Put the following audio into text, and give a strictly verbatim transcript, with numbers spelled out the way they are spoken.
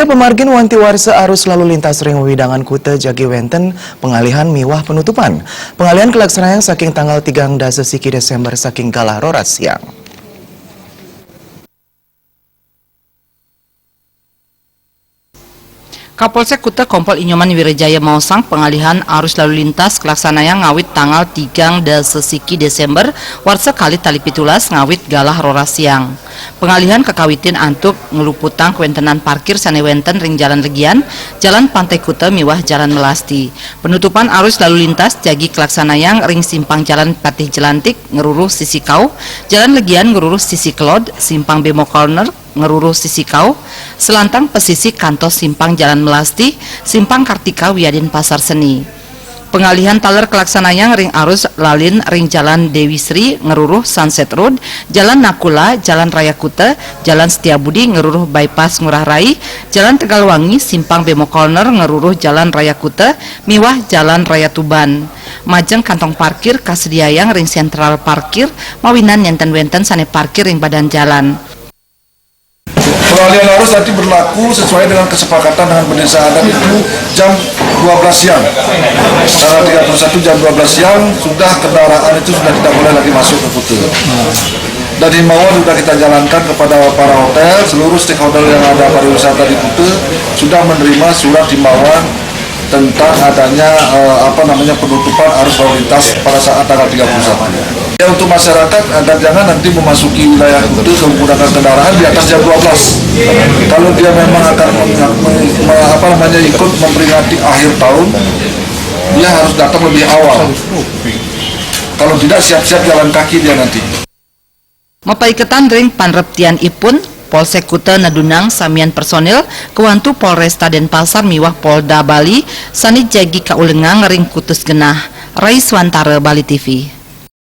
Pamargin wanti warsa arus lalu lintas ring wewidangan kuta jagi wenten pengalihan miwah penutupan. Pengalihan kalaksanayang saking tanggal tigang dasa siki Desember saking galah roras siang. Kapolsek Kuta Kompol Inyoman Wirajaya maosang pengalihan arus lalu lintas kalaksanayang ngawit tanggal tigang dasa siki Desember warsa kalih tali pitulas ngawit galah roras siang. Pengalihan kakawitin antuk ngluputang kawentenan parkir sane wenten ring Jalan Legian, Jalan Pantai Kuta miwah Jalan Melasti. Penutupan arus lalu lintas jagi kalaksanayang ring simpang Jalan Patih Jelantik ngruruh sisi kauh, Jalan Legian ngruruh sisi kelod, simpang Bemo Corner ngruruh sisi kauh, selantang pesisi kantos simpang Jalan Melasti, simpang Kartika wiadin Pasar Seni. Pengalihan taler kalaksanayang ring arus lalin ring Jalan Dewi Sri ngruruh Sunset Road, Jalan Nakula, Jalan Raya Kuta, Jalan Setiabudi ngruruh Bypass Ngurah Rai, Jalan Tegalwangi, simpang Bemo Corner ngruruh Jalan Raya Kuta, miwah Jalan Raya Tuban. Majeng kantong parkir kasediayang ring sentral parkir, mawinan nenten wenten sane parkir ring badan jalan. Pengalihan arus nanti berlaku sesuai dengan kesepakatan dengan bendesa adat itu jam dua belas siang. Tanggal tiga puluh satu jam dua belas siang, sudah kendaraan itu sudah tidak boleh lagi masuk ke Kuta. Dan himbauan sudah kita jalankan kepada para hotel, seluruh stakeholder yang ada pariwisata di Kuta sudah menerima surat himbauan tentang adanya, eh, apa namanya, penutupan arus lalu lintas pada saat tanggal tiga puluh satu. Ya, untuk masyarakat agar jangan nanti memasuki wilayah Kuta menggunakan kendaraan di atas jam dua belas. Kalau dia memang akan meng-, meng-, me-, apa namanya, ikut memperingati akhir tahun, dia harus datang lebih awal. Kalau tidak, siap-siap jalan kaki dia nanti. Mapaiketan ring panreptianipun, Polsek Kuta nedunang samian personil kawantu Polresta Denpasar miwah Polda Bali sane jagi kaulengang ring kutus genah. Rai Swantara, Bali T V.